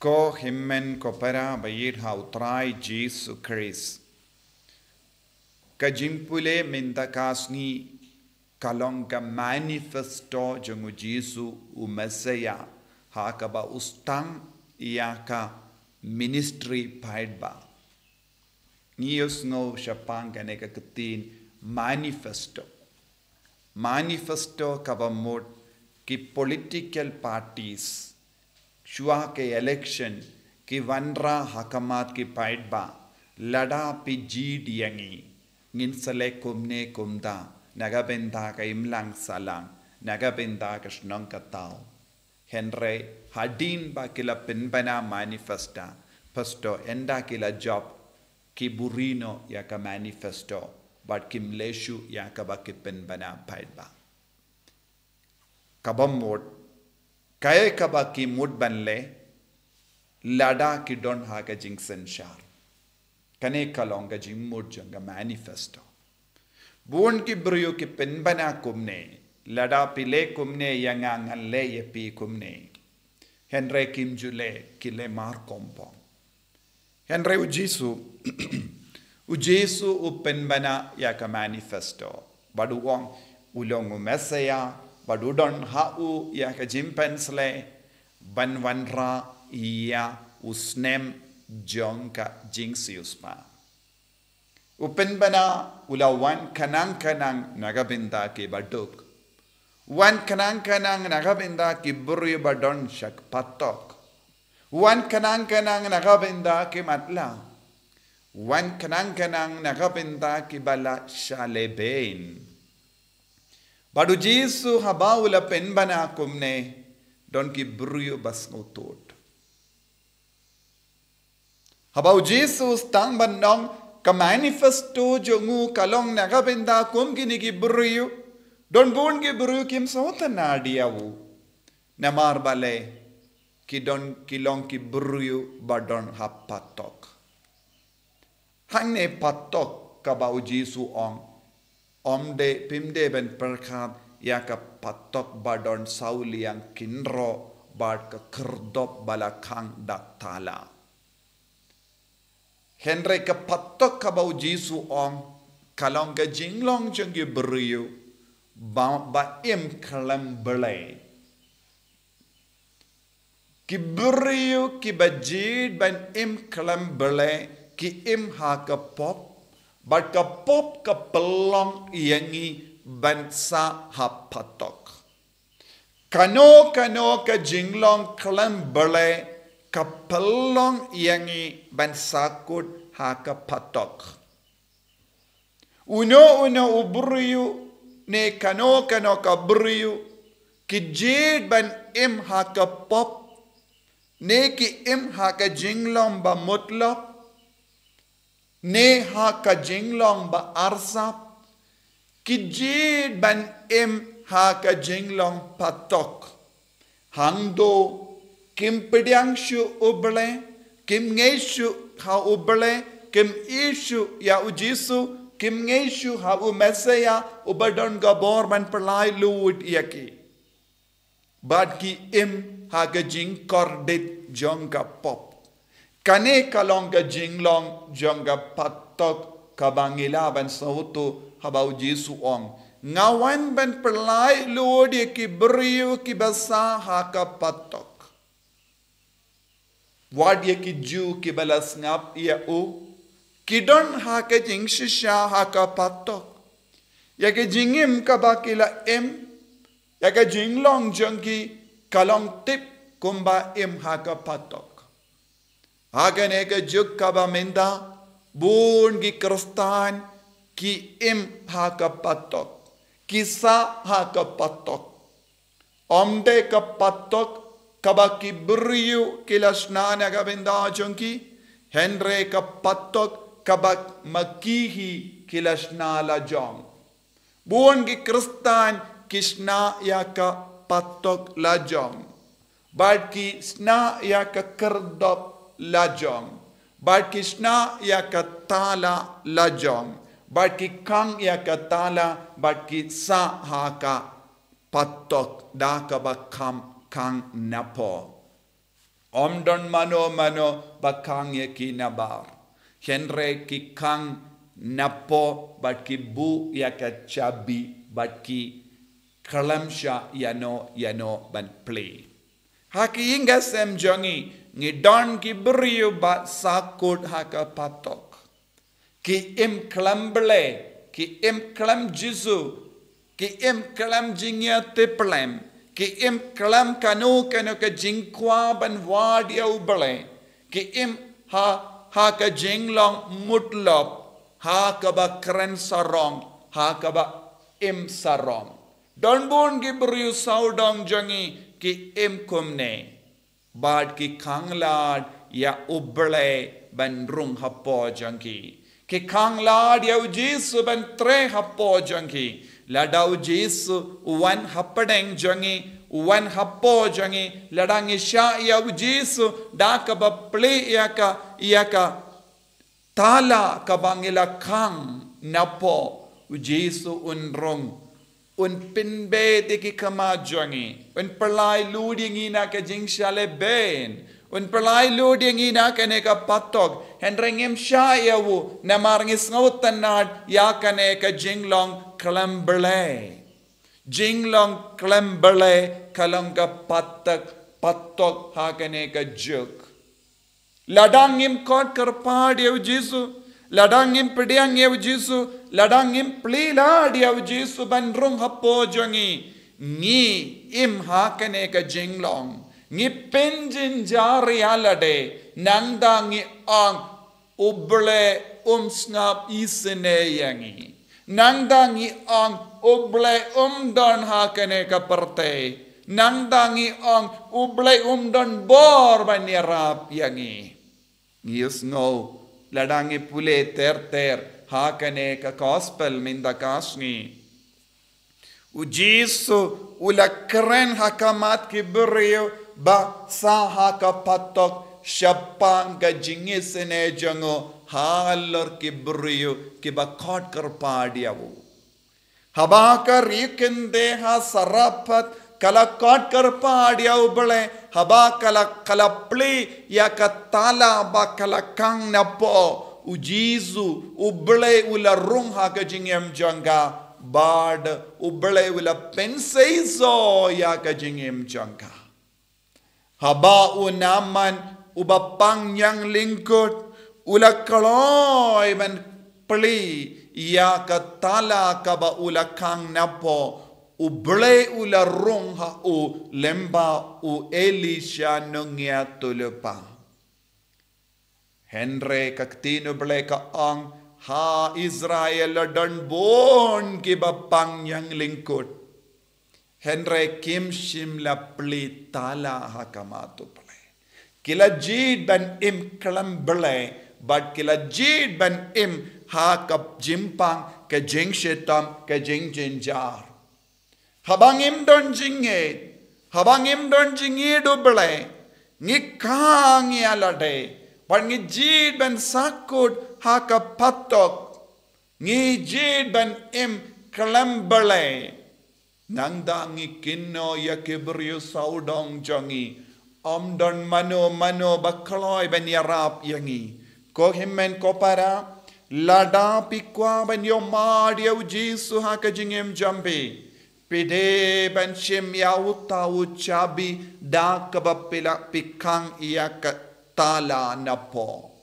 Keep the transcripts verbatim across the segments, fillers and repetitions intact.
Ko hynmen ko para ba ïeit ha u Trai Jisu Khrist. Ka jingpule mynta ka sngi ka long ka manifesto jong u Jisu u Messiah, ha kaba u sdang ïa ka ministry paidbah. Ngi ïohsngew shaphang kane ka ktien manifesto. Manifesto kaba mut ki political parties shuwa ka election ki wanrah ha khmat ki paidbah, lada phi jied ïa ngi, ngin sa leh kumne kumta na ka bynta ka imlang sahlang, na ka bynta ka shnong ka thaw. Hynrei hadien ba ki la pynbna manifesto, pasto, ynda ki la jop, ki buhrieh noh ïa ka manifesto bad kim leh shuh ïa kaba ki pynbna paidbah. Kaba mut, kaei kaba ki mut ban leh lada ki don ha ka jingsynshar. Kane ka long ka jingmut jong ka manifesto. Bun ki briew ki pynbna kumne, lada phi leh kumne ïa nga, ngan leh ïa phi kumne. Hynrei kim ju leh, ki leh mar kompong. Hynrei u Jisu, u Jisu u pynbna ïa ka manifesto. Bad u ong u long u Messiah, bad u don ha u ïa ka jingpynsleh ban wanrah ïa u snem jong ka jingsiewspah. U pynbna u la wan khnang khnang na ka bynta ki baduk. Wan khnang khnang na ka bynta ki briew ba don sha ka patok. Wan khnang khnang na ka bynta ki matlah. Wan khnang khnang na ka bynta ki ba la shah lehbeiñ. Bad u Jisu haba u la pynbna kumne, don ki briew ba sngewthuh. Haba u Jisu u sdang ban ong ka manifesto jong u ka long na ka bynta kum kine ki briew, don bun ki briew kim sngewtynnad ïa u. Namar balei? Ki don, ki long ki briew ba don ha patok. Hangne patok kaba u Jisu ong, ym dei, phim dei ban pyrkhat ïa ka patok ba don saw liang kynroh bad ka khyrdop ba la khang da tala. Hynrei ka patok kaba u Jisu ong ka long ka jinglong jong ki briew ba, ba im khlem Blei. Ki briew kiba jied ban im khlem Blei ki im ha ka pop, bad ka pop ka pynlong ïa ngi ban sah ha patok. Kano kano ka jinglong khlem Blei ka pynlong ïa ngi ban sahkut ha ka patok. Uno uno u briew ne kano kano ka briew ki jied ban im ha ka pop, ne ki im ha ka jinglong ba mutlop, ne ha ka jinglong ba arsap, ki jied ban im ha ka jinglong patok. Hangto kim pdiang shuh U Blei, kim ngeit shuh ha U Blei, kim ïeit shuh ïa U Jisu, kim ngeit shuh ha U Messiah uba don ka bor ban pynlait luid ïa ki. Bad ki im ha ka jingkordit jong ka pop. Kane ka long ka jinglong jong ka patok kaba ngi lah ban sngewthuh haba U Jisu u ong, nga wan ban pynlait luid ïa ki briew kiba sah ha ka patok. Wat ïa ki Jiw kiba la sngap ïa u, ki don ha ka jingshisha ha ka patok. Ïa ka jingim kaba ki la im, ïa ka jinglong jong ki ka long tip kumba im ha ka patok. Ha kane ka juk kaba mynta, bun ki Khristan ki im ha ka patok, ki sah ha ka patok. Ym dei ka patok kaba ki briew ki la shna na ka bynta jong ki, hynrei ka patok kaba ma ki hi ki la shna la jong. Bun ki Khristan ki shna ïa ka patok la jong. Bad ki shna ïa ka khyrdop la jong. Bad ki shna ïa ka tala la jong. Bad ki khang ïa ka tala, bad ki sah ha ka patok da kaba kham khang na pop. Ym don mano mano ba khang ïa ki nabar. Hynrei ki khang napoh bad ki buh ïa ka chabi bad ki khlem shah ïano ïano ban plie. Ha ki ïing ki sem jong ngi, ngi don ki briew ba sahkut ha ka patok. Ki im khlem Blei, ki im khlem Jisu, ki im khlem jingïatiplem, ki im khlem kano kano ka jingkwah ban wad ïa u Blei, ki im ha, ha ka jinglong mutlop, ha kaba kren sarong, ha kaba im sarong. Don bun ki briew sawdong jong ngi ki im kumne. Bad ki khang lad ïa u Blei ban rung hapoh jong ki. Ki khang lad ïa u Jisu ban trei hapoh jong ki. Lada u Jisu u wan hapdeng jong ngi, u wan hapoh jong ngi, lada ngi shah ïa u Jisu da kaba plie ïa ka, ïa ka tala kaba ngi la khang napoh, u Jisu un rung, un pynbeit ïa ki khmat jong ngi, un pynlait lut ïa ngi na ka jingshah lehbeiñ, un pynlait lut ïa ngi na kane ka patok. Hynrei ngim shah ïa u, namar ngi sngewtynnad ïa kane ka jinglong khlem Blei. Jinglong khlem Blei ka long ka patok, patok ha kane ka juk. Lada ngim khot kyrpad ïa u Jisu, lada ngim pdiang ïa u Jisu, lada ngim plie lad ïa u Jisu ban rung hapoh jong ngi, ngi im ha kane ka jinglong. Ngi pynjynjar ïa lade, nangta ngi ong, u Blei um sngap isynei ïa ngi. Nangta ngi ong, u Blei um don ha kane ka pyrthei. Nangta ngi ong, u Blei um don bor ban ïarap ïa ngi. Ngi ïohsngew, lada ngi pule ter ter ha kane ka gospel mynta ka sngi, u Jisu u la kren ha khmat ki briew ba sah ha ka patok shaphang ka jingisynei jong u halor ki briew kiba khot kyrpad ïa u. Haba ka ri kynthei ha Sarephath ka la khot kyrpad ïa u Blei, haba ka la, ka la plie ïa ka tala ba ka la khang napoh, u Jisu, u Blei u la rung ha ka jingim jong ka, bad u Blei u la pynseisoh ïa ka jingim jong ka. Haba u Naaman uba pang ñiang lyngkut u la kloi ban plie ïa ka tala kaba u la khang napoh, u Blei u la rung ha u lyngba u Elisha nongïathuhlypa. Hynrei ka ktien u Blei ka ong, ha Israel la don bun kiba pang ñiang lyngkut. Hynrei kim shym la plie tala ha khmat u Blei. Ki la jied ban im khlem Blei, bad ki la jied ban im ha ka jingpang, ka jingshitom, ka jingjynjar. Haba ngim don jingngeit, haba ngim don jingngeit u Blei, ngi khang ïa lade, bad ngi jied ban sahkut ha ka patok, ngi jied ban im khlem Blei. Nangta ngi kynnoh ïa ki briew sawdong jong ngi, ym don mano mano ba kloi ban ïarap ïa ngi. Ko hynmen ko para, lada phi kwah ban ïohmad ïa u Jisu ha ka jingim jong phi, phi dei ban shim ïa uta u chabi da kaba phi la phi khang ïa ka tala napoh.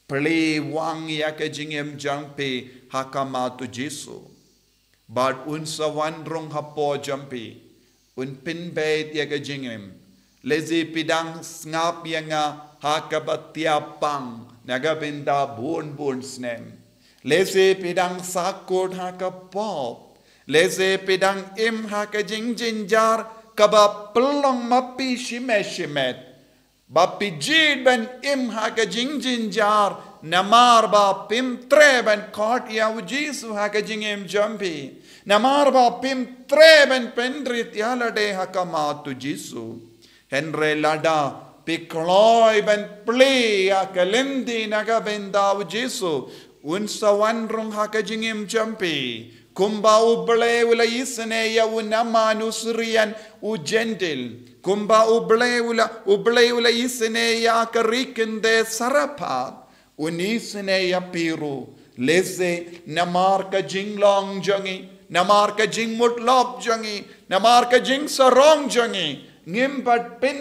Plie wang ïa ka jingim jong phi ha khmat u Jisu. Bad un sa wan rung hapoh jong phi, un pynbeit ïa ka jingim. Lehse phi dang sngap ïa nga ha kaba thiah pang na ka bynta bun bun snem. Lehse phi dang sahkut ha ka pop. Lehse phi dang im ha ka jingjynjar kaba pynlong ma phi shimet shimet. Ba phi jied ban im ha ka jingjynjar, namar ba phim treh ban khot ïa u Jisu ha ka jingim jong phi. Namar ba phim treh ban pynrit ïa lade ha khmat u Jisu. Hynrei lada phi kloi ban plie ïa ka lynti na ka bynta u Jisu, un sa wan rung ha ka jingim jong phi. Kumba u Blei u la isynei ïa u Naaman u Sirian u Jentil. Kumba U Blei u la, U Blei u la isynei ïa ka ri kynthei Sarephath, un isynei ïa phi ruh. Lehse namar ka jinglong jong ngi, namar ka jingmutlop jong ngi, namar ka jingsarong jong ngi, ngim pat pyn,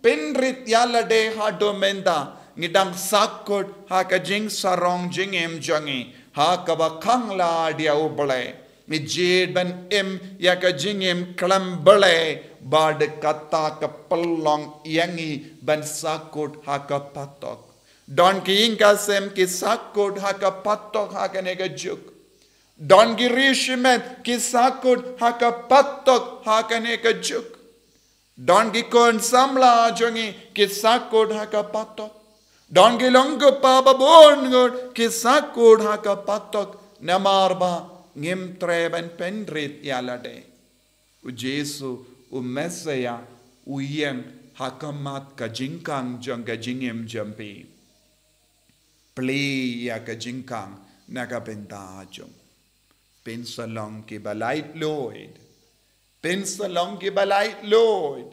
pynrit ïa lade haduh mynta. Ngi dang sahkut ha ka jingsarong jingim jong ngi, ha kaba khanglad ïa U Blei. Ngi jied ban im ïa ka jingim khlem Blei, bad kata ka pynlong ïa ngi ban sahkut ha ka patok. Don ki ïing ka sem ki sahkut ha ka patok ha kane ka juk. Don ki riewshimet ki sahkut ha ka patok ha kane ka juk. Don ki khun samla jong ngi ki sahkut ha ka patok. Don ki long ki pa babun ngut ki sahkut ha ka patok. Namar ba ngim treh ban pynrit ïa lade. U Jisu, u Messaïah, u ïeng ha khmat ka jingkhang jong ka jingim jong phi. Plie ïa ka jingkhang na ka bynta jong. Pynsa long kiba laitluid. Pynsa long kiba laitluid.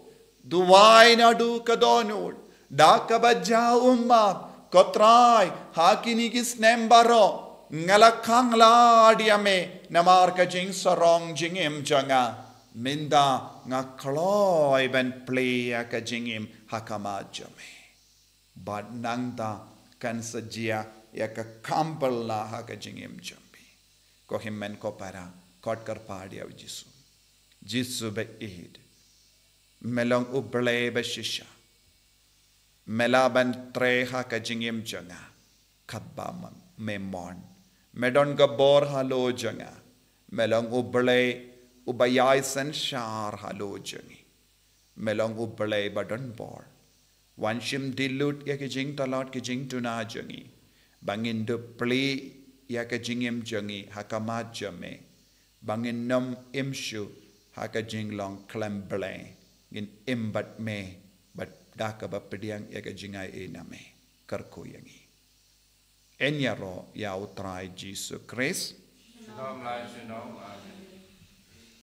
Duwai naduh ka dohnud. Da kaba jia u map, ko Trai, ha kine ki snem baroh nga la khanglad ïa me namar ka jingsarong jingim jong nga. Mynta nga kloi ban plie ïa ka jingim ha khmat jong me. Bad nangta kan sa jia ïa ka kam phylla ha ka jingim jong phi. Ko hynmen ko para, khot kyrpad ïa U Jisu. Jisu ba ïeit, me long U Blei ba shisha. Me lah ban trei ha ka jingim jong nga katba me mon. Me don ka bor halor jong nga. Me long U Blei uba ïai synshar halor jong ngi. Me long U Blei ba don bor. Wan shim dih lut ïa ki jingtlot ki jingduna jong ngi, ba ngin dup plie ïa ka jingim jong ngi ha khmat jong me, ba ngin nym im shuh ha ka jinglong khlem Blei. Ngin im bad me, bad da kaba pdiang ïa ka jingai ei na me. Kyrkhu ïa ngi. Yn ïaroh ïa U Trai Jisu Khrist. Shalom, lai, shalom. Amen.